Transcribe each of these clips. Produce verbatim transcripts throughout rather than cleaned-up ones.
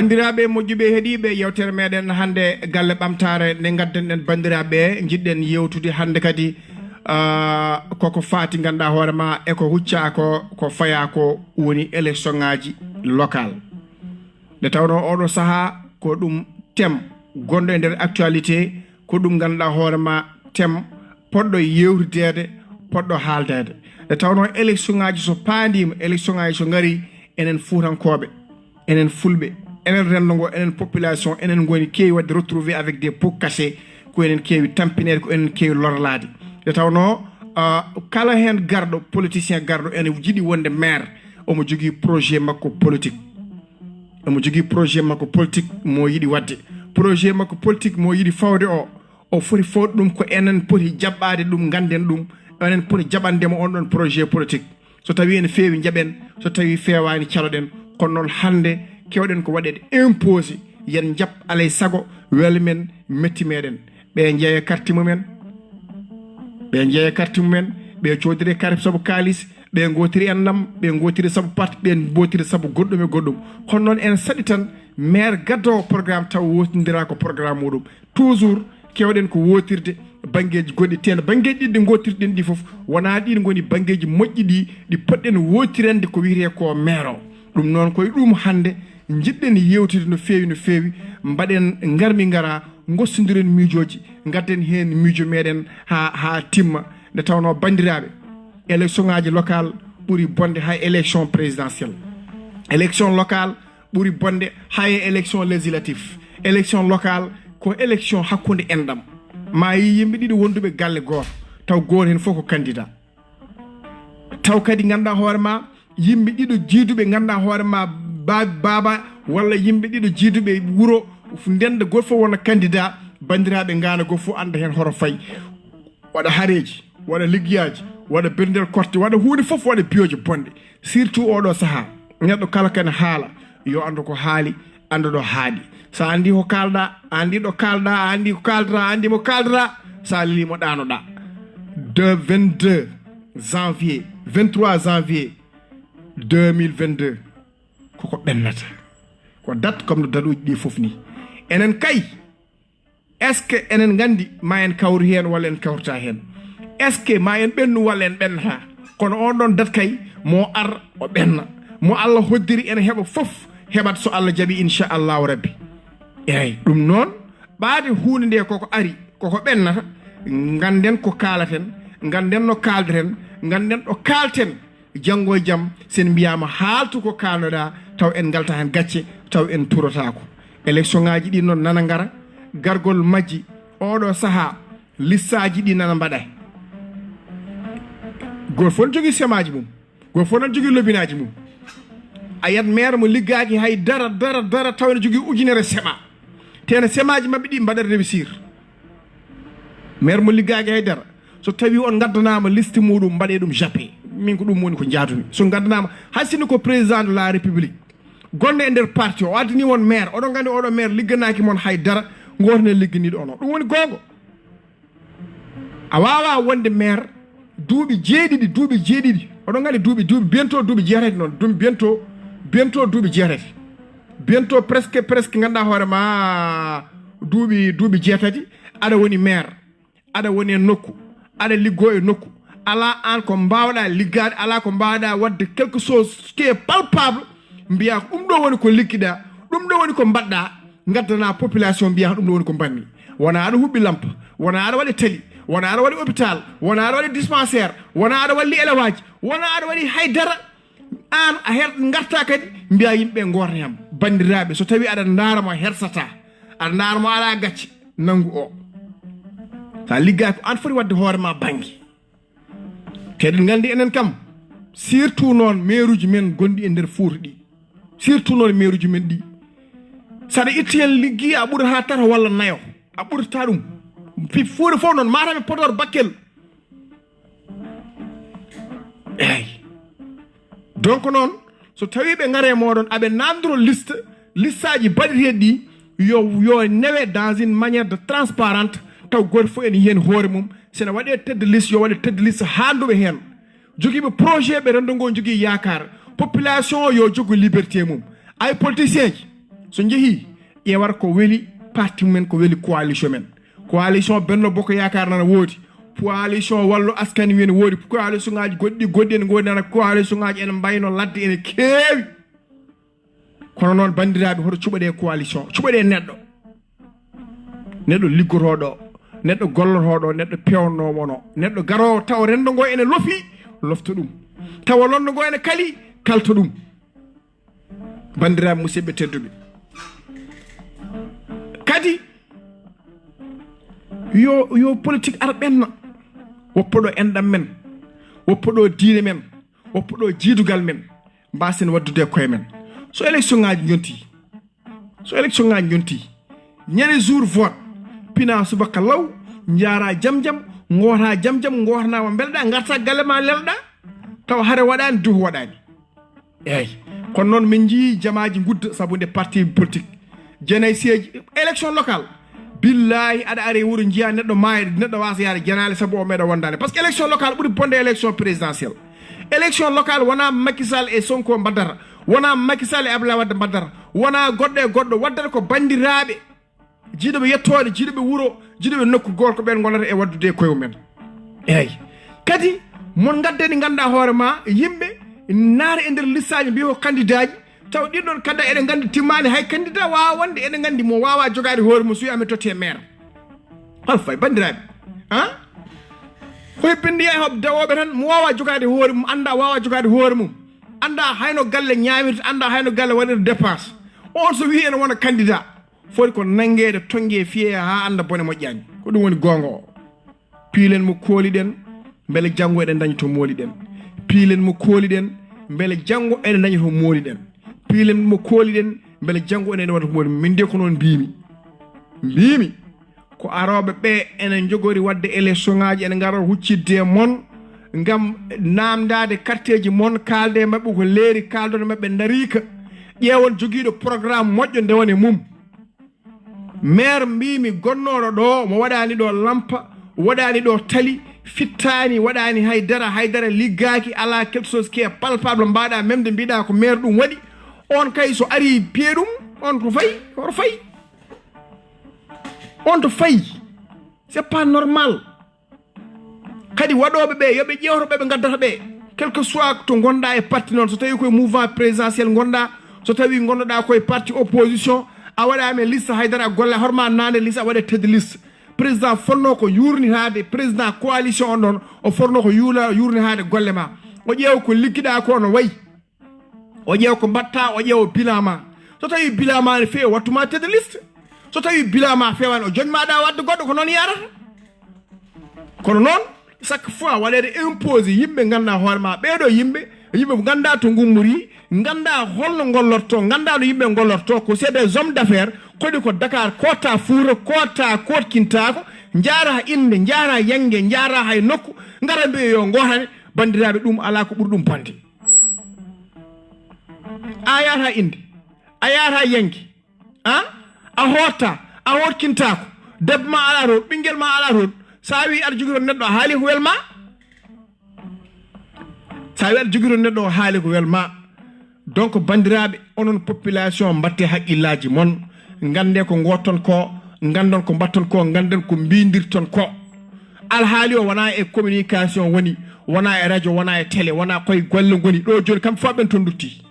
Banndiraaɓe moƴƴuɓe heɗiiɓe yewtere meɗen hannde, Galle Ɓamtaare, nde ngaddanɗen banndiraaɓe, njiɗɗen yewtude hannde kadi, ah, koko faati, ngannduɗaa hoore ma, e ko huccaa ko, ko fayaa ko woni élection ŋaaji local. Nde tawnoo oɗo sahaa ko ɗum thème gonɗo e nder actualité, ko ɗum ngannduɗaa hoore ma thème poɗɗo yewtideede, poɗɗo haaldeede. Nde tawnoo élection ŋaaji so paandiima, élection ŋaaji so ngarii, enen Fuutankooɓe, enen Fulɓe, enen renndo ngo, enen population, enen ngoni keewi waɗde retrouvé avec des pots cassés, ko enen keewi tampineede, ko enen keewi lorlaade. Nde tawnoo, ah, kala heen garɗo, politicien garɗo, ene jiɗi wonde maire, omo jogii projet makko politique. Omo jogii projet makko politique mo yiɗi waɗde. Projet makko politique mo yiɗi fawde o, o foti fawde ɗum ko enen poti jaɓɓaade ɗum, ngannden ɗum, enen poti jaɓande mo on ɗon projet politique. So tawii ene feewi, njaɓen, so tawii feewaani, caloɗen. Kono noon hannde keewɗen ko waɗeede imposé, yen njaɓ alay sago, welo men, metti meɗen. Ɓe njeeya carte mumen, ɓe njeeya carte mumen, ɓe coodire carte sabu kaalis, ɓe ngootiri enɗam, ɓe ngootiri sabu parti, ɓe ngootiri sabu goɗɗum e goɗɗum. Kono noon en saɗi tan maire gaddowo programme taw wootindiraa ko programme muɗum. Toujours keewɗen ko wootirde banngeeji gonɗi teen. Banngeeji ɗiɗi ɗi ngootirɗen ɗi fof, wonaa ɗiin ngoni banngeeji moƴƴi ɗi, ɗi poɗɗen wootirande ko wiyetee ko maire o. Ɗum noon ko e ɗum hannde njiɗɗen yewtide no feewi, no feewi. Mbaɗen ngarmi ngara, ngostondiren miijooji, ngadden heen miijo meɗen haa, haa timma. Nde tawnoo banndiraaɓe, élection ŋaaji local ɓuri bonde hay élection présidentielle. Élection local ɓuri bonde hay élection législative. Élection local ko élection hakkunde enɗam. Ma yii yimɓe ɗiɗo wonduɓe galle gooto, taw gooto heen fof ko candidat. Taw kadi ngannduɗaa hoore ma, yimɓe ɗiɗo jiiduɓe ngannduɗaa hoore ma, ba-, baaba walla yimɓe ɗiɗo jiiduɓe wuro, ndennda gooto fof wona candidat, banndiraaɓe ngaana gooto fof annda heen hoto fay. Waɗa hareeji, waɗa liggeyaaji, waɗa berndel korte, waɗa huunde fof, waɗa piooje bonɗe. Surtout oo ɗoo sahaa, neɗɗo kala kene haala, yo anndu ko haali, anndu ɗo haaɗi. So a anndi ko kaalɗaa, a anndi ɗo kaalɗaa, a anndi ko kaaldataa, a anndi mo kaaldataa, so a lelii mo ɗaanoɗaa. De vingt-deux janvier, vingt-trois janvier deux mille vingt-deux, koko ɓennata. Ko date comme no date uji ɗi fof ni. Enen kay, est-ce que enen nganndi ma en kawru heen walla en kawrata heen? Est-ce que ma en ɓennu walla en ɓennataa? Kono on ɗon date kay, mo ar o ɓenna. Mo Allah hoddiri ene heɓa fof, heɓat so Allah jaɓi, inchallahu rabbi. Eey, ɗum noon, ɓaade huunde nde koko ari, koko ɓennata, ngannden ko kaalaten, ngannden no kaaldaten, ngannden ɗo kaalten. Janngo e jam, so en mbiyaama haaltu ko kaalnoɗaa, taw en ngalta heen gacce, taw en turotaako. Élection ŋaaji ɗi noon nana ngara, gargol majji, oo ɗoo sahaa, listaaji ɗi nana mbaɗa. Gooto fof ne jogii semaaji mum, gooto fof ne jogii lobinaaji mum. A yiyat maire mo liggaaki hay dara, dara, dara, taw ene jogii ujunere sema. Te ene semaaji maɓɓe ɗi mbaɗat réussir. Maire mo liggaaki hay dara, so tawii on ngaddanaama liste muɗum, mbaɗee ɗum jappe. Min ko ɗum woni ko njaadumi. So ngaddanaama, hay sinno ko président de la république, gonɗo e nder parti o, o addanii on maire, oɗon nganndi oɗo maire ligganaaki mon hay dara, gooto ne ligganiiɗo on o. Ɗum woni goonga. A waawaa wonde maire duuɓi jeeɗiɗi, duuɓi jeeɗiɗi. Oɗon nganndi duuɓi, duuɓi bientôt duuɓi jeetati noon. Ɗum bientôt, bientôt duuɓi jeetati. Bientôt presque, presque ngannduɗaa hoore ma duuɓi, duuɓi jeetati, aɗa woni maire, aɗa woni e nokku, aɗa liggoo e nokku. Alaa aan ko mbaawɗaa liggaade, alaa ko mbaawɗaa waɗde quelque chose qui est palpable, mbiyaa ko ɗum ɗo woni ko liggiɗaa, ɗum ɗo woni ko mbaɗɗaa, ngaddanaa population mbiyaa ko ɗum ɗo woni ko mbaɗmi. Wonaa aɗa huɓɓi lampe, wonaa aɗa waɗi tali, wonaa aɗa waɗi hôpital, wonaa aɗa waɗi dispensaire, wonaa aɗa walli élevage, wonaa aɗa waɗi hay dara. Aan a her-, ngarta kadi mbiyaa yimɓe ɓe ngoorneyam. Banndiraaɓe, so tawii aɗa ndaara mo hersataa, aɗa ndaara mo alaa gacce, nanngu o. So a liggaaki, ko aan foti waɗde hoore ma bannge. Te eɗen nganndi enen kam, surtout noon mairuuji men gonɗi e nder Fuuta ɗi, surtout noon mairuuji men ɗi, so aɗa itti heen liggi, a ɓurata tata walla nayo, a ɓurata ɗum. Fi-, Fuuta fof noon, Matam e Podor, Bakel. Eey. Donc noon, so tawii ɓe ngare mooɗon, aɓe naamndoro liste, listaaji baɗeteeɗi ɗi, yo, yo newe dans une manière de transparente, taw gooto fof ene yiya heen hoore mum. So ene waɗee tête de liste, yo waɗe tête de liste haanduɓe heen, jogiiɓe projet, ɓe renndo ngoo njogii yaakaar. Population o yo jogo liberté mum. Ay politicien ji, So njehii, ƴeewata ko weli parti mumen, ko weli coalition men. Coalition Benno Bokk Yaakaar nana woodi. Coalition Wallu Askan Wi ene woodi. Coalition ngaaji goɗɗi, goɗɗi ene ngoodi nana. Coalition ngaaji ene mbayno ladde ene keewi. Kono noon, banndiraaɓe, hoto cuɓaɗe coalition, cuɓaɗe neɗɗo. Neɗɗo liggotooɗo, neɗɗo gollotooɗo, neɗɗo peewnoowo wonoo, neɗɗo garoowo tawa renndo ngo ene lofi, lofta ɗum. Tawa renndo ngo ene kali, kalta ɗum. Banndiraaɓe, musidɓe tedduɓe, kadi yo, yo politique ar ɓenna, woppa ɗo enɗam men, woppa ɗo diine men, woppa ɗo jiidugal men, mbaasen waɗdude e koye men. So élection ngaaji njontii, so élection ngaaji njontii, ñande jour vote, pina subaka law, njaara jam jam, ngoota jam jam, ngootanaama mbelɗaa, ngarta galle ma lelɗaa, tawa hare waɗaani, duho waɗaani. Eeyi. Kono noon, min njiyii jamaaji ngudda sabu nde parti politique. Jeenayi seeji, élection locale. Billaahi, aɗa ari e wuro, njiyaa neɗɗo maaya, neɗɗo waasa yaade jenaale sabu o meeɗa wondaade. Par ce que élection locale ɓuri bonde élection présidentielle. Élection locale wonaa Macky Sall e Sonko mbaddata, wonaa Macky Sall e Abdoulaye Wade mbaddata, wonaa goɗɗo e goɗɗo, waddata ko banndiraaɓe, jiiduɓe yettoode, jiiduɓe wuro, jiiduɓe nokku gooto, ko ɓeen ngonata e waɗdude e koye mumen. Eeyi. Kadi, mon ngaddani, nganndaa hoore ma, yimɓe naata e nder listaaji, mbiya ko kandidaaji, taw ɗin ɗon kadi eɗen nganndi timmaani, hay candidat waawaa wonde, eɗen nganndi mo waawaa jogaade hoore mum, so wiyaa mi totti e maire. Hol fay, banndiraaɓe? Han? Ko hebbinde yahi hoɓ dawooɓe tan, mo waawaa jogaade hoore mum, anndaa waawaa jogaade hoore mum, anndaa hay no galle ñaamirta, anndaa hay no galle waɗirta dépense. On so wii ene wona candidat, foti ko nanngeede, tonngee, fiyee haa annda bone moƴƴaani. Ko ɗum woni goonga o. Piilen mo kooliɗen, mbele janngo eɗen ndaña to mooliɗen. Piilen mo kooliɗen, mbele janngo eɗen ndaña to mooliɗen. Piilen mo kooliɗen, mbele janngo eɗen waɗa to mooliɗen. Min de ko noon mbiimi. Mbiimi, ko arooɓe ɓe ene njogori waɗde élection ngaaji, ene ngara huccidde e mon ngam naamndaade karteeji mon, kaalde e maɓɓe ko leeri, kaaldoɗon e maɓɓe ndariika. Ƴeewon jogiiɗo programme moƴƴo, ndewon e mum. Maire mbiimi gonnooɗo ɗo, mo waɗaani ɗo lampa, waɗaani ɗo tali, fittaani, waɗaani hay dara, hay dara liggaaki, alaa quelque chose qui est palpable, mbaɗa même de mbiɗa ko maire ɗum waɗi. On kay so ari piye ɗum, on to fayi, hoto fayi. On to fayi. C'est pas normal. Kadi waɗooɓe ɓe, yo ɓe ƴeewto ɓe ɓe ngaddata ɓe. Quel que soit to ngonɗaa e parti noon, so tawii koye mouvement présidentiel ngonɗaa, so tawii ngonnoɗaa koye parti opposition, a waɗaama e liste, haydara a golla, horma naande liste, a waɗa tête de liste. Président fotnoo ko yuurnitaade, président coalition on ɗon, o fotnoo ko yuula-, yuurnitaade golle ma. O ƴeewa ko liggiɗaa ko no wayi. O ƴeewa ko mbaɗta, o ƴeewa bilan ma. So tawii bilan ma ne feewi, wattuma tête de liste. So tawii bilan ma feewaani, o joñmaɗa waɗde goɗɗo, ko noon yarata. Kono noon, chaque fois waɗeede imposé yimɓe nganndaa hoore ma, ɓeeɗo yimɓe, yimɓe nganndaa to ngummori, nganndaa holno ngollorto, nganndaa no yimɓe ngollorto, ko c'est des hommes d'affaires, kodi ko Dakar kotta Fuuta, kotta kotkintaako, njaara innde, njaara yannge, njaara hay nokku, ngara mbiya yo ngootane, banndiraaɓe, ɗum alaa ko ɓuri ɗum bonde. A yaata innde, a yaata yannge, a, a hootta, a hootkintaako, debbo ma alaa toon, ɓinngel ma alaa toon, so a wii aɗa jogii toon neɗɗo, a haali ko welma. So a wii aɗa jogii toon neɗɗo, o haali ko welma. Donc, banndiraaɓe, onon population, mbaɗte haqqillaaji mon, nganndee ko ngootton ko, nganndon ko mbaɗton ko, ngannden ko mbiyndirton ko. Alhaali o wonaa e communication woni, wonaa e radio, wonaa e télé, wonaa koye golle ngoni. Ɗo jooni kam fof ɓen toon ndutti.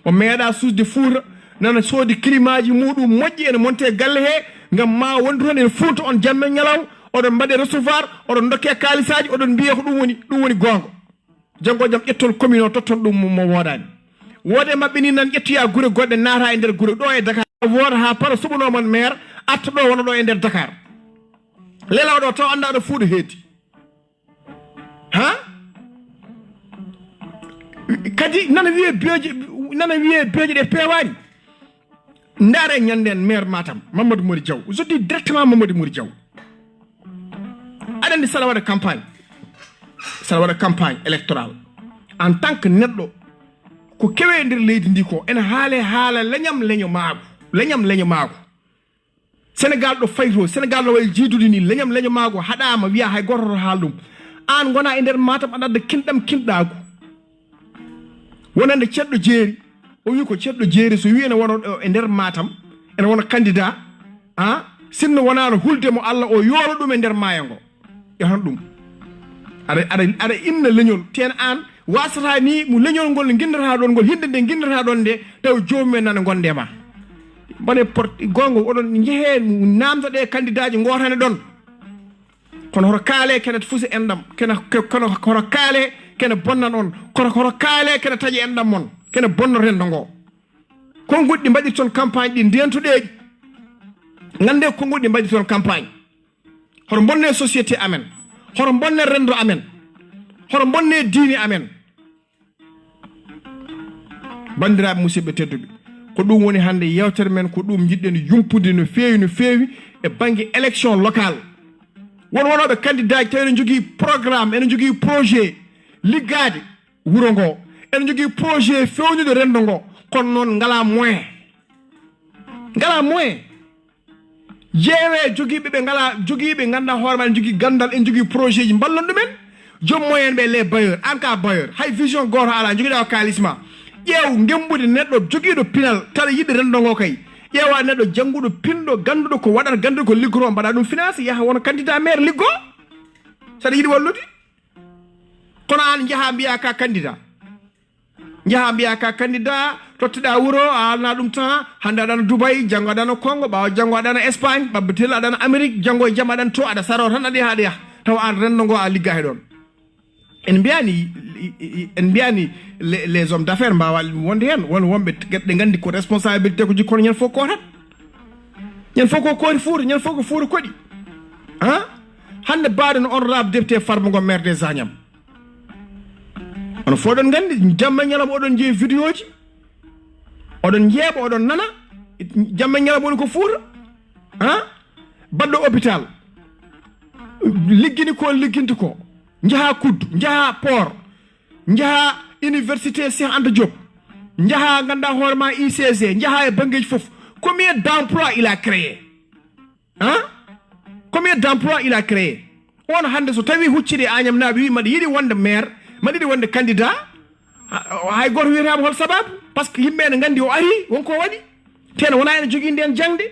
O meeɗa suusde Fuuta, nana soodi kilimaaji muuɗum moƴƴi ene monte e galle he, ngam ma wondu toon ene fuunta on jamma e ñalawma, oɗon mbaɗe recevoir, oɗon ndokke kaalisaaji, oɗon mbiye ko ɗum woni, ɗum woni goonga. Janngo jam ƴetton commune o, totton ɗum mo, mo woodaani. Woode maɓɓe ni nan ƴettoya gure goɗɗe, naata e nder gure ɗo e Dakar. Wooda haa para suɓanoo mon maire, arta ɗo wona ɗo e nder Dakar. Lelaw ɗo taw anndaa ɗo Fuuta heedi. Ha? Kadi nana wiyee beeje, nana wiyee beeje ɗe peewaani. Ndaare ñande en maire Matam, Mamadou Mody Diaw. Je dis directement Mamadou Mody Diaw. Aɗa anndi sala waɗa campagne, sala waɗa campagne électorale, en tant que neɗɗo, ko kewe e nder leydi ndi ko, ene haale haala leñam leño maago, leñam leño maago. Sénégal ɗo fayi to, Sénégal no wayi jiidude ni, leñam leño maago haɗaama, wiya hay gooto hoto haal ɗum. Aan ngona e nder Matam, aɗa adda kinɗam kinɗaagu. Wonande ceerɗo jeeri, o wi ko ceerɗo jeeri, so wi ene wona ɗo e nder Matam, ene wona candidat, ah, sinno wonaano hulde mo Allah o yoolo ɗum e nder maayo ngo. Yo tan ɗum. Aɗa, aɗa, aɗa inna leñol, teen aan waasata ni mo leñol ngol nginndataa ɗon ngol, hinde nde nginndataa ɗon nde, taw joomum en nana ngonde ma. Mbaɗe porte goonga, oɗon njehee naamndoɗee candidat ji ngootane ɗon. Kono hoto kaalee kene fusi enɗam, kene, ke-, kono hoto kaalee kene bonnan on, kono hoto kaalee kene taƴa enɗam mon, kene bonno renndo ngo. Konguɗi ɗi mbaɗirton campagne ɗi ndentuɗeeɗi. Ngannde konguɗi ɗi mbaɗirton campagne. Hoto bonne société amen. Hoto bonne renndo amen. Hoto bonne diine amen. Banndiraaɓe musidɓe tedduɓe, ko ɗum woni hannde yeewtere men, ko ɗum njiɗɗen yumpude no feewi, no feewi e bannge élection locale. Won wonooɓe candidat ji tawi ene njogii programme, ene njogii projet liggaade wuro ngo, ene njogii projet feewnude renndo ngo, kono noon ngalaa moyen. Ngalaa moyen. Ƴeewee jogiiɓe ɓe ngalaa, jogiiɓe ngannduɗaa hoore ma, ene njogii ganndal, ene njogii projet ji, mballon ɗumen. Joom moyen ɓe, les bailleurs, en cas bailleur, hay vision gooto alaa, njogiɗaa ko kaalis ma. Ƴeew ngemmbude neɗɗo jogiiɗo pinal, tawa yiɗi renndo ngo kay. Ƴeewa neɗɗo jannguɗo, pinɗo, gannduɗo ko waɗata, gannduɗo ko liggotoo, mbaɗa ɗum finance, yaha wona candidat maire liggoo. Saɗa yiɗi wallude. Kono aan njaha mbiya ka candidat. Njaha mbiya ka candidat, totteɗaa wuro, a alna ɗum tan, hannde aɗa Dubai, janngo aɗa Congo, ɓaawo janngo aɗa Espagne, ɓabbitel aɗa Amérique, janngo e jam aɗa to, aɗa saro tan aɗa yaha, aɗa yaha. Tawa aan renndo ngo a liggaaki ɗoon. En mbiyani, en mbiyani les, les hommes d'affaires mbaawa wonde heen, won wonɓe geɗe ɗe nganndi ko responsabilité ko jikkono ñande fof ko tan. Ñande fof ko koori Fuuta, ñande fof ko Fuuta koɗi. Han? Hannde mbaaɗen honorable député Farba Ngom, maire des Agnam. Onon fof oɗon nganndi, jamma e ñalawma oɗon njeeya vidéo ji, oɗon njeeɓa, oɗon nana, jamma e ñalawma woni ko Fuuta. Han? Baɗɗo hôpital, liggini ko ligginte ko, njaha Kuddu, njaha port, njaha université Cheikh Anta Diop, njaha ngannduɗaa hoore ma I C G, njaha e banngeeji fof. Combien d'emplois il a créé? Han? Combien d'emplois il a créé? On hannde so tawi huccidi e Agnamnaaɓe wi mbaɗa yiɗi wonde maire, mbaɗa yiɗi wonde candidat, ha-, hay gooto wiyataama hol sababu, parce que yimɓe ene nganndi o ari, won ko waɗi. Teno wona ene jogii ndeen jaŋde.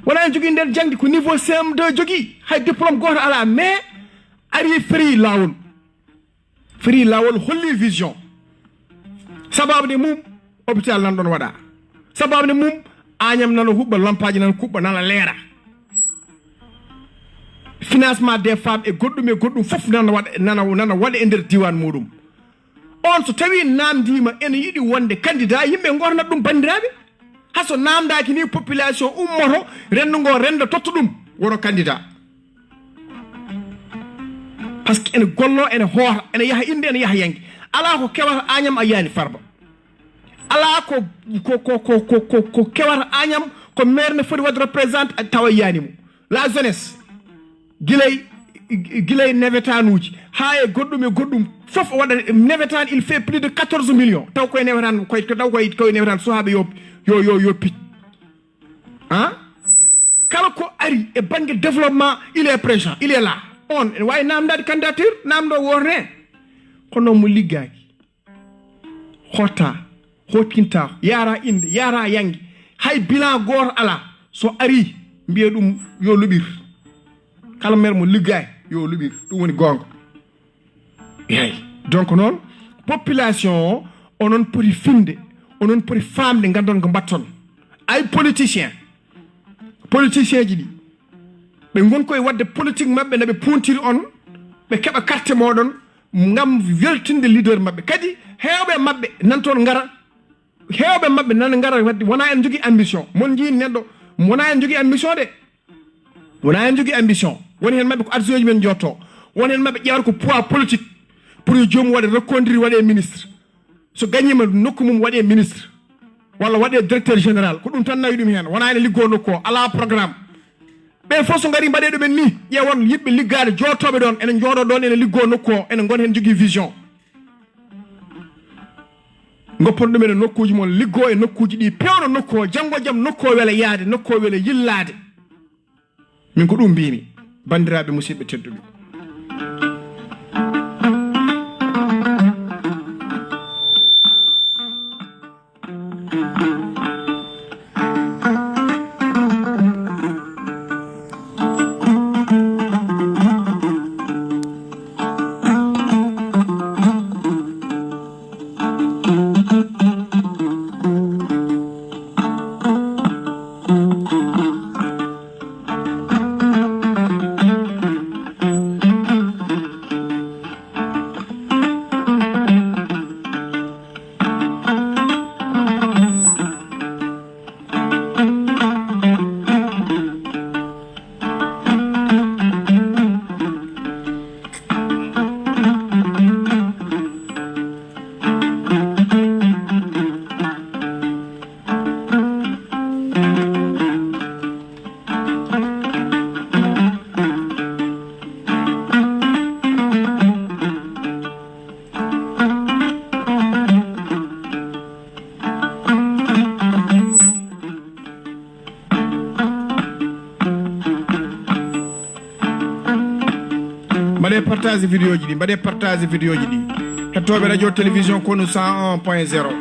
Wona ene jogii ndeen jaŋde, ko niveau C M deux jogii, hay diplôme gooto alaa, mais ari ferii laawol. Ferii laawol, holli vision. Sababu nde mum, hôpital nan ɗon waɗa. Sababu nde mum, Agnam nana huɓɓa, lampaaji nana kuɓɓa, nana leera. Financement des femmes e goɗɗum e goɗɗum fof nana waɗa, nana, nana waɗa e nder diiwaan muɗum. On so tawi naamndiima ene yiɗi wonde candidat, yimɓe ngornat ɗum banndiraaɓe. Ha so naamndaaki ni, population ummoto, renndo ngo rennda, totta ɗum, wona candidat. Parce que ene gollo, ene hoota, ene yaha innde, ene yaha yannge. Alaa ko kewata Agnam a yiyaani Farba. Alaa ko, ko, ko kewata Agnam, ko maire ne foti waɗde représente, a tawa yiyaani mo. La jeunesse, gilay, gilay newetanuuji haa e goɗɗum e goɗɗum, fof o waɗa newetaani, il fait plus de quatorze millions. Taw koye newetaani, koye, taw koye, koye newetaani suhaaɓe yo, yo, yo, yo pic. Hein? Kala ko ari e bannge développement, il est présent, il est là. On ene waawi naamndaade candidature, naamndoo wooto ne. Kono mo liggaaki, hotta, hotkinta, yaara innde, yaara yannge. Hay bilan gooto alaa. So ari, mbiya ɗum yo luɓir. Kala maire mo liggaaki, yo luɓir. Ɗum woni goonga. Eey. Donc noon, population o, onon poti finde, onon poti faamde, nganndon ko mbaɗton. Ay politicien, politicien ji ɗi, ɓe ngon koye waɗde politique maɓɓe, na ɓe puntiri on, ɓe keɓa carte mooɗon, ngam weltinde leader maɓɓe. Kadi heewɓe maɓɓe nan toon ngara, heewɓe maɓɓe nan ngara, wadde wona en njogii ambition. Mon njii neɗɗo, wona en njogii ambition de. Wona en njogii ambition. Woni heen maɓɓe ko adjoint ji men njotto. Woni heen maɓɓe ƴeewata ko poids politique pour yo joomum waɗe reconduire, waɗe ministre. So gañiima nokku mum, waɗe ministre. Walla waɗe directeur général. Ko ɗum tan nawi ɗum heen. Wona ene liggoo nokku o. Alaa programme. Ɓeen fof so ngarii mbaɗee ɗumen nii. Ƴeewon yiɗɓe liggaade, jooɗotooɓe ɗoon, ene njooɗoo ɗoon, ene liggoo nokku o. Ene ngona heen njogii vision. Ngoppon ɗum e nokkuuji mon, liggoo e nokkuuji ɗi, peewno nokku o, janngo jam nokku o wela yahde, nokku o wela yillaade. Min ko ɗum mbiymi, banndiraaɓe musidɓe tedduɓe. Partage vidéo ji ɗi, mbaɗe partage vidéo ji ɗi. Hettooɓe radio télévision Konu cent un point zéro.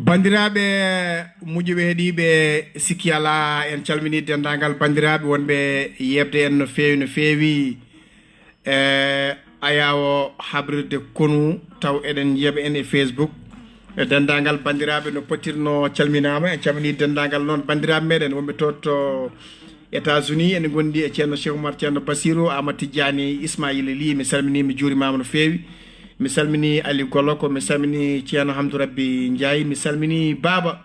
Banndiraaɓe muƴuɓe heɗiiɓe, sikki alaa, en calminii denndaangal banndiraaɓe wonɓe yeɓde en no feewi, no feewi. E ayaawo habrirde konu, taw eɗen yeɓa en e Facebook. E denndaangal banndiraaɓe no potirno calminaama, en calminii denndaangal noon banndiraaɓe meɗen wonɓe to, to États-Unis, ene ngondi e ceerno Cheikh Oumar, ceerno Bassirou, Amadou Tidiani, Ismaïla Ly, mi salminii, mi juurimaama no feewi. Mi salminii Ali Goloko, mi salminii ceerno Hamdou Rabbi Ndiaye, mi salminii Baaba,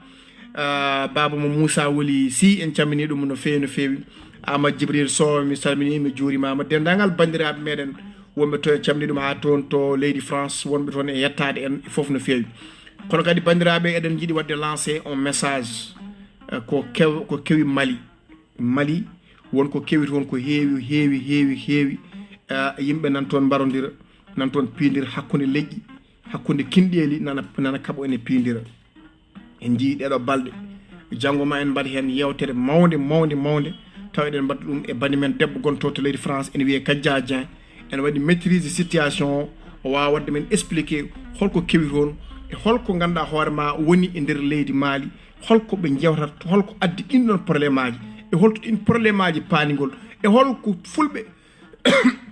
ah, Baaba mo Moussa Woli Sy, en calminii ɗum no feewi, no feewi. Amadou Djibril Sow, mi salminii, mi juurimaama. Denndaangal banndiraaɓe meɗen wonɓe to, en calminii ɗum haa toon to leydi France, wonɓe toon e yettaade en fof no feewi. Kono kadi banndiraaɓe, eɗen njiɗi waɗde lancer un message, eh, ko kew-, ko kewi Mali. Mali, won ko kewi toon ko heewi, heewi, heewi, heewi. Ah, yimɓe nan toon mbarondira, nan toon piindira hakkunde leƴƴi, hakkunde kinɗeeli, nana, nana kaɓo ene piindira. En njiyii ɗeeɗoo balɗe, janngo ma en mbaɗ heen yeewtere mawnde, mawnde, mawnde, taw eɗen mbaɗa ɗum e bani men debbo gonto to leydi France, ene wiyee Kadja Dieng. Ene waɗi maîtrise de situation o, o waawa waɗde men expliquer holko kewi toon, e holko ngannduɗaa hoore ma woni e nder leydi Mali, holko ɓe njewtata, holko addi ɗin ɗon probléme aji, e holto ɗin probléme aji paanigol, e holko fulɓe,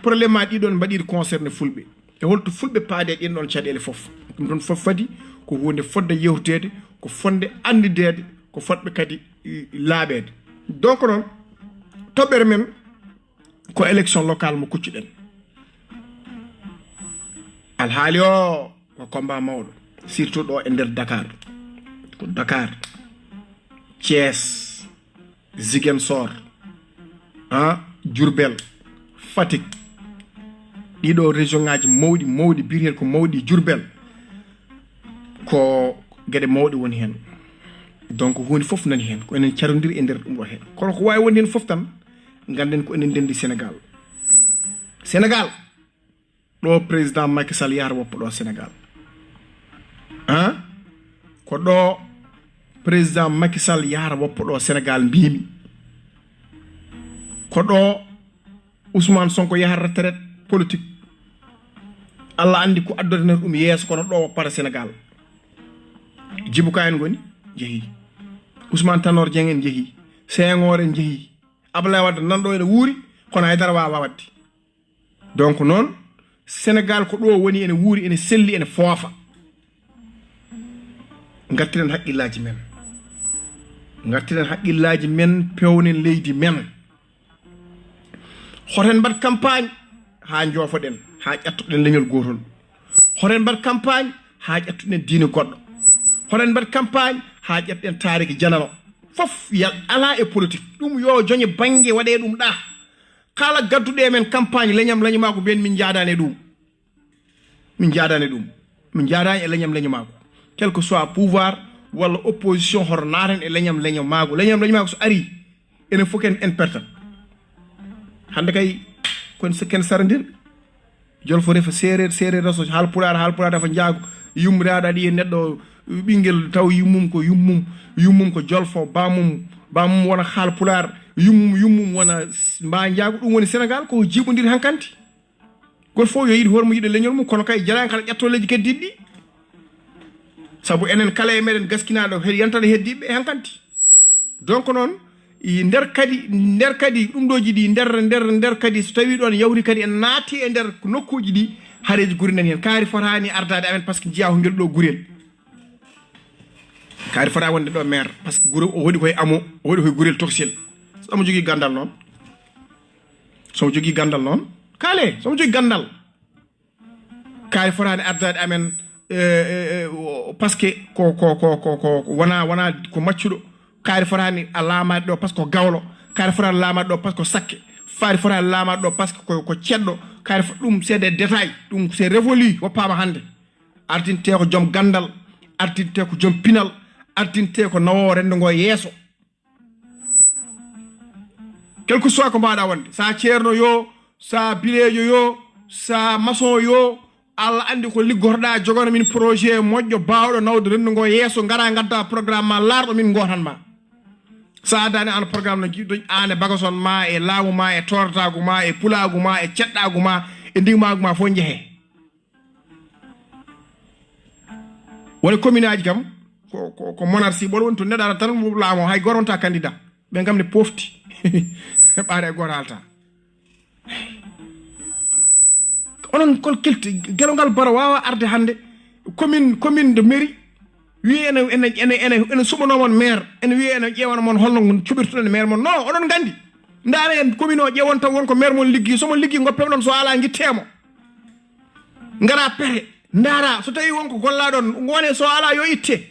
probléme aji ɗi ɗon mbaɗiri concerné fulɓe, e holto fulɓe paadi e ɗin ɗon caɗeele fof. Ɗum ɗon fof fadi ko huunde fodde yewteede, ko fodde anndideede, ko fodɓe kadi, eh, laaɓeede. Donc noon, toɓɓere men ko élection locale mo kuccuɗen. Alhaali o ko combat mawɗo, surtout ɗo e nder Dakar. Ko Dakar, Thiès, Ziguinchor, ah, Diourbel, Fatick, ɗiɗo région ngaji mawɗi mawɗi, biyeteeɗi ko mawɗi Diourbel, ko geɗe mawɗe woni heen. Donc huunde fof nani heen, ko enen carondiri e nder ɗum ɗo heen. Kono ko waawi wonde heen fof tan, ngannden ko enen ndenndi Sénégal. Sénégal, ɗo président Macky Sall yahata woppa ɗo Sénégal. Hein? Ko ɗo président Macky Sall yahata woppa ɗo Sénégal mbimi. Ko ɗo Ousmane Sonko yahata retraite politique. Allah anndi ko addotene ɗum yeeso, kono ɗo woppata Sénégal. Djibo Ka en ngoni, jehi. Ousmane Tanor Dieng en jehi. Senghor en jehi. Abdoulaye Wade nan ɗo ene wuuri, kono haydara wawa wadde. Donc noon, Sénégal ko ɗo woni, ene wuuri, ene selli, ene foofa. Ngartiren haqqillaaji men. Ngartiren haqqillaaji men, pewnen leydi men. Hoto en mbaɗ campagne haa njoofoɗen, haa ƴettoɗen leñol gootol. Hoto en mbaɗ campagne haa ƴettoɗen diine goɗɗo. Hoto en mbaɗ campagne haa ƴettoɗen taariki janano. Fof ya-, alaa e politique. Ɗum yo joñe bannge waɗee ɗum ɗa. Kala gadduɗo e men campagne leñam leño maa ko mbiyen min njaadaani e ɗum. Min njaadaani e ɗum. Min njaadaani e leñam leño maa ko. Quel que soit pouvoir walla opposition, hoto naaten e leñam leño maa ko. Leñam leño maa ko so arii, enen fof ken en pertat. Hannde kay kon se-, ken sarondirɓe. Jolfo refa seereer, seereer reso haalpulaar, haalpulaar refa njaago. Yummiraɗo aɗa yiya neɗɗo, ɓinngel taw yummum ko yummum, yummum ko jolfo, bamum, bamum wona haalpulaar, yummum, yummum wona s-, mba njaago. Ɗum woni Sénégal, ko jiiɓondiri hankanti. Goto fof yo yiɗ hoore mum, yiɗa leñol mum, kono kay jarani kala ƴetto leydi keddiɗi ɗi. Sabu enen kala e meɗen gaskinaaɗo he-, yantata heddiɓe hankanti. Donc noon, i nder kadi, nder kadi ɗum ɗoji ɗi, nder, nder, nder kadi so tawi ɗon yawti kadi en naati e nder nokkuji ɗi, hareji guri nani hen. Kaari fotaani ardaade amen par ce que njiya ko ngel ɗo gurel. Kaari fota wonde ɗo maire par ce que gure o waɗi koye amo, o waɗi koye gurel tokosel. So omo jogii gandal noon, somo jogii gandal noon, kaale, somo jogii gandal. Kaari fotaani ardaade amen, eh, eh, eh, o-, par ce que ko, ko, ko, ko, ko wona, wona ko maccuɗo. Kaari fotaani a laamaade ɗo par ce que ko gawlo. Kaari fotaani laamaade ɗo par ce que ko sakke. Kaari fotaani laamaade ɗo par ce que ko, ko ceddo. Kaari fo-, ɗum c'est des détails. Ɗum c'est révolu, woppaama hannde. Ardintee ko joom ganndal, ardintee ko joom pinal, ardintee ko nawoowo renndo ngo yeeso. Quel que soit ko mbaɗa wonde, sa ceerno yo, sa bileejo yo, sa maçon yo, Allah anndi ko liggotoɗa, jogano min projet moƴƴo bawɗo nawde renndo ngo yeeso, ngara ngadda programme ma laarɗo, min gotan ma. Sa addani an programme no jiɗɗo an e bagason ma e laamu ma e toratagu ma e pulagu ma e ceɗɗagu ma e ndigmagu ma fof jeehe. Woni commune aji kam ko, ko, ko monarchie ɓolo woni to neɗɗo ara tan mo laamo hay goto wonta candidat. Ɓe kam ne pofti. Ɓaare e goto halta. Onon kol kelti gelo ngal bara wawa arde hannde commune, commune de mairie wi ene, ene, ene, ene, ene suɓanoo mon maire, ene wi ene ƴeewana mon holno cuɓirtuɗen maire mon. Non, oɗon nganndi. Ndaara en commune o ƴeewon taw won ko maire mon liggi. So mon liggi ngoppe ɗon, so alaa ngittee mo. Ngara pehe, ndaara so tawi won ko golla ɗon, ngone so alaa yo itte.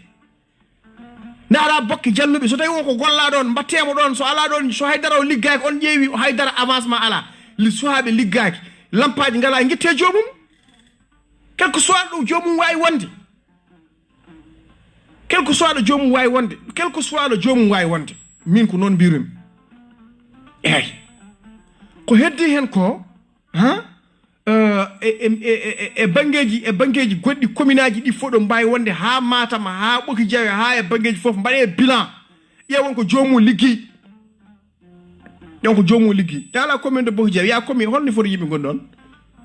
Ndaara bokke jalluɓe, so tawi won ko golla ɗon, mbattee mo ɗon, so alaa ɗon, so haydara o liggaaki, on ƴeewi haydara avancement alaa. Li suhaaɓe liggaaki, lampaaji ngalaa, ngittee joomum. Quel que soit ɗo joomum waawi wonde. Quel que soit ɗo joomum waawi wonde. Quel que soit ɗo joomum waawi wonde. Min ko noon mbirumi. Eey. Ko heddi hen ko, ha? Eh, e, e, e, e, e banngeeji, e banngeeji goɗɗi, commune aji ɗi fof ɗo mbaawi wonde haa Matam, haa Ɓoki Jawe, haa e banngeeji fof mbaɗee bilan. Ƴeewon ko joomum liggi. Ƴeewon ko joomum liggi. Dans la commune de Ɓoki Jawe, ya commune, holno foti yimɓe ngon ɗon?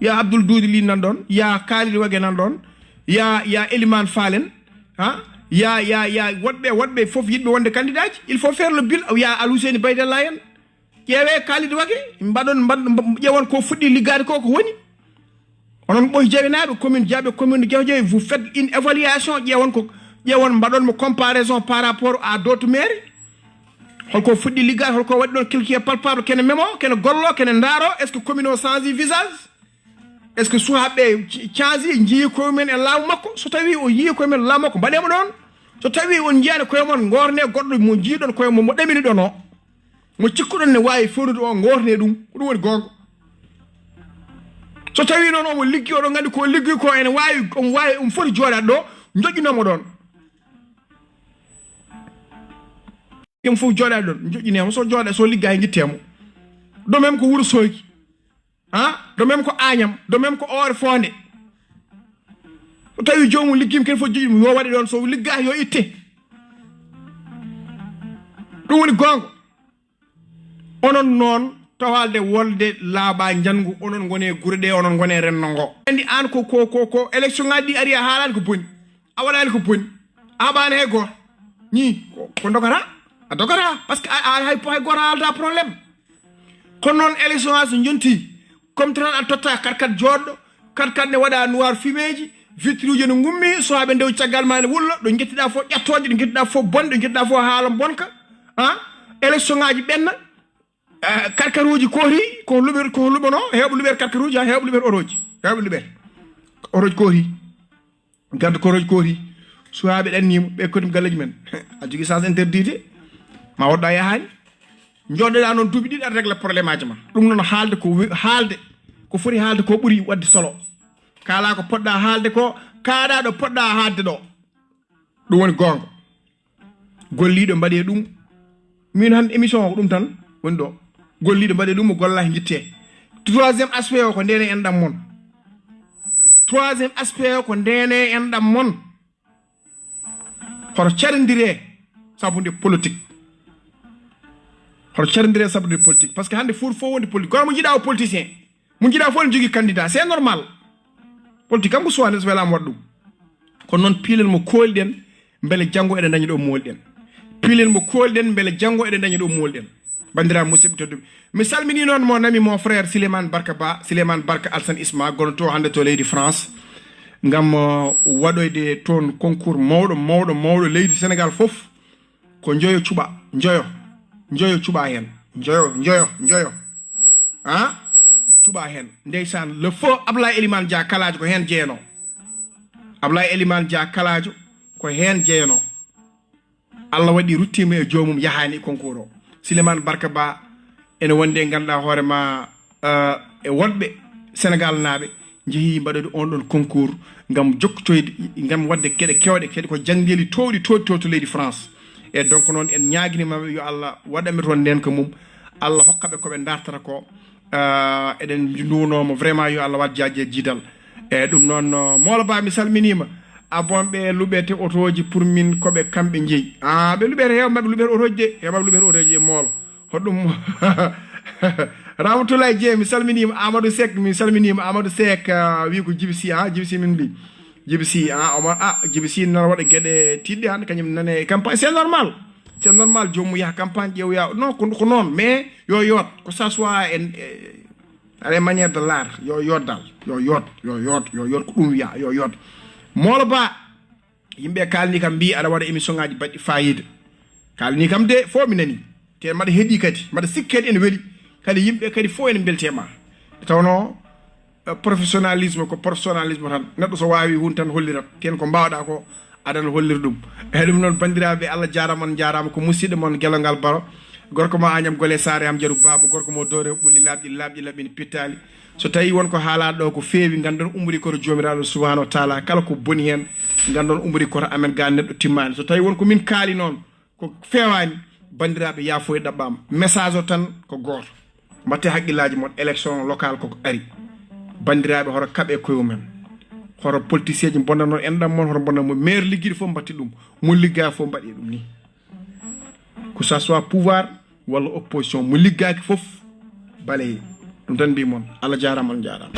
Ya Abdoul Doudi Ly nan ɗon, ya Khalid Wague nan ɗon, ya, ya Elimane Fall en, ha? Ya, ya, ya woɗɓe, woɗɓe fof yiɗɓe wonde candidat ji. Il faut faire le bilan, ya Al Husseini Baydella en. Ƴeewe Khalid Wague, mbaɗon, mbaɗ-, mba-, ƴeewon ko fuɗɗi liggaade ko, ko woni. Onon Ɓoki Jawenaaɓe, commune Jawe, commune de Jawe, vous faites une évaluation, ƴeewon ko, ƴeewon mbaɗon mo comparaison par rapport à d'autres mairies. Holko fuɗɗi liggaade, holko waɗi ɗon quelque palpable, kene memo, kene gollo, kene ndaaro, est-ce que commune o change visage? Est-ce que suhaaɓe ɓe change, njii koye mumen e laamu makko? So tawi o yii koye mumen laamu makko, mbaɗee mo ɗon. So tawi on njiyaani koye mon, ngorne goɗɗo mo njiiɗon koye mon, mo ɗamini ɗon o. Mo cikkuɗon ne waawi fewnude on, ngootane ɗum, ko ɗum woni goonga. So tawii noon omo liggi, oɗon nganndi ko liggi ko, ene waawi, omo waawi, omo foti jooɗaade ɗo, njoƴƴinoomo ɗoon. Ɗum fof jooɗaade ɗoon, njoƴƴineemo, so jooɗa, so liggaaki, ngittee mo. Ɗo même ko Wuro Soogi. Ah, ɗo même ko Aañam, ɗo même ko Oore Foonde. So tawii joomum liggiima, kene fof joƴƴi ɗum, yo waɗe ɗoon, so liggaaki, yo itte. Ɗum woni goonga. Onon noon, tawalde wolde laaɓa njanngu, onon ngone gure ɗe, onon ngone renndo ngo. Anndi aan ko, ko, ko, ko élection ŋaaji ɗi ari, a haalaani ko boni, a waɗaani ko boni, a haɓaani hay gooto. Ñii, ko, ko dogata, a dogata, parce que a, a, hay, hay gooto a aldaa problème. Kono noon, élection ŋaaji so njontii, comme tan a totta kat kat jooɗɗo, kat kat ne waɗa noir fumeeji, vitre uji ne ngummi, so haa ɓe ndew caggal ma ne wulla, ɗo njettiɗa fof ƴattooje, ɗo njettiɗa fof bonde, ɗo njettiɗa fof haala bonka. Ah, élection ŋaaji ɓenna, ah, karkaruuji koori, ko luɓer, ko luɓono, heewɓe luɓer karkaruuji, ah, heewɓe luɓer orooji, heewɓe luɓer orooji koori, garde korooji koori, suwaaɓe ɗanniima, ɓe koddima galleeji men. A jogii sens interdit de, ma woɗɗa yahaani. Njooɗoɗaa noon duuɓi ɗiɗi, aɗa régler problème aji ma. Ɗum noon haalde ko we-, haalde, ko foti haalde ko ɓuri waɗde solo. Kaalaa ko poɗɗa haalde ko, kaaɗaa ɗo poɗɗa haalde ɗo. Ɗum woni goonga. Golliiɗo mbaɗee ɗum. Min hannde émission o ko ɗum tan woni ɗo. Golliiɗo mbaɗee ɗum, mo gollaaki njittee. Troisième aspect o ko ndene enɗam mon. Troisième aspect o ko ndene enɗam mon. Hoto carindire sabu nde politique. Hoto carindire sabu nde politique. Parce que hannde fof fof wonde politique. Kono mo njiɗa o politicien. Mo njiɗa fof ne jogii candidat. C'est normal. Politique kam ko suwande so welaama waɗ ɗum. Kono noon piilen mo kooliɗen, mbele janngo eɗen ndaña ɗo mooliɗen. Piilen mo kooliɗen, mbele janngo eɗen ndaña ɗo mooliɗen. Banndiraaɓe musidɓe tedduɓe, mi salminii noon mon ami, mon frère Sileman Barka Ba, Sileman Barka Alsan Isma, gonɗo to hannde to leydi France, ngam, uh, waɗoyde toon concours mawɗo, mawɗo, mawɗo leydi Sénégal fof. Ko njoyo cuɓa, njoyo, njoyo cuɓa heen, njoyo, njoyo, njoyo. Ah, cuɓa heen. Ndeysaan, le feu Ablaye Elimane Dia Kalajo ko heen jeyanoo. Ablaye Elimane Dia Kalajo ko heen jeyanoo. Allah waɗi ruttiima e joomum, yahaani e concours o. Sileman Barka Ba, ene wonde ngannduɗaa hoore ma, eh, e woɗɓe Senegal naaɓe njehii mbaɗoyde on ɗon concours ngam jokkotoyde, ngam waɗde geɗe keewɗe, kadi ko janngeli toowɗi, toowɗi, toowɗi to leydi France. E donc noon en ñaaginiima ɓe yo Allah waɗan ɓe toon ndeenka mum, Allah hokka ɓe ko ɓe ndartata ko. Ah, eɗen nduwnooma vraiment yo Allah waɗ jaajee jiidal. E ɗum noon, no, Moolo Ba, mi salminiima. A bon, ɓe luɓete otooji pour min, ko ɓe kamɓe njeyi. Ah, ɓe luɓete, heewa maɓɓe luɓete otooji de, heewa maɓɓe luɓete otooji e Moolo. Hoɗum Ramatoulaye Dieng, mi salminiima. Amadou Seck, mi salminiima. Amadou Seck, ah, wi ko Djiby Sy, ah, Djiby Sy min mbi. Djiby Sy, ah, omo, ah, Djiby Sy nana waɗa geɗe tiiɗɗe hannde, kañum nane e campagne. C'est normal. C'est normal, joomum yaha campagne, ƴeewoya. Non, ko, ko noon. Mais yo yoot, que ça soit en, eh, à la manière de l'art, yo yoot dal. Yo yoot, yo yoot, yo yoot, ko ɗum wiya, yo yoot. Moolo Ba, yimɓe kaalni kam mbi aɗa waɗa émission ngaji baɗɗi fayida. Kaalni kam de, fof mi nani. Te mbaɗa heɗi kadi, mbaɗa sikki kadi ene weli. Kadi yimɓe kadi fof ene mbeltema. Nde tawno, eh, professionnalisme ko professionnalisme tan. Neɗɗo so waawi huunde tan hollirat. Ken ko mbaawɗa ko, aɗan hollir ɗum. Eyyi, ɗum noon, banndiraaɓe, Allah jaaraama, on njaaraama. Ko musidɗo mon Gelongal Baro, gorko mo Agnam Gole Saare am, Jaru Baaba, gorko mo Doore Ɓulli, laaɓɗi, laaɓɗi, laaɓɗi, pitaali. So tawii won ko haalaɗo ko feewi, nganndon ummori koto Joomiraaɗo Subhaanahu wa Taala, kala ko boni heen, nganndon ummori koto amen, ga neɗɗo timmaani. So tawii won ko min kaali noon, ko feewaani, banndiraaɓe, yaafooye ɗaɓɓaama. Message o tan ko gooto. Mbatte haqqillaaji mon, élection locale koko ari. Banndiraaɓe, hoto kaɓe koye mumen. Hoto politicien ji mbonnanon enɗam mon, hoto mbonnan mo. Maire liggiiɗo fof mbatte ɗum. Mo liggaa fof mbaɗe ɗum ni. Que ça soit pouvoir walla opposition, mo liggaaki fof, balaye. Ɗum tan mbi mon. Allah jaaraama, on njaaraama.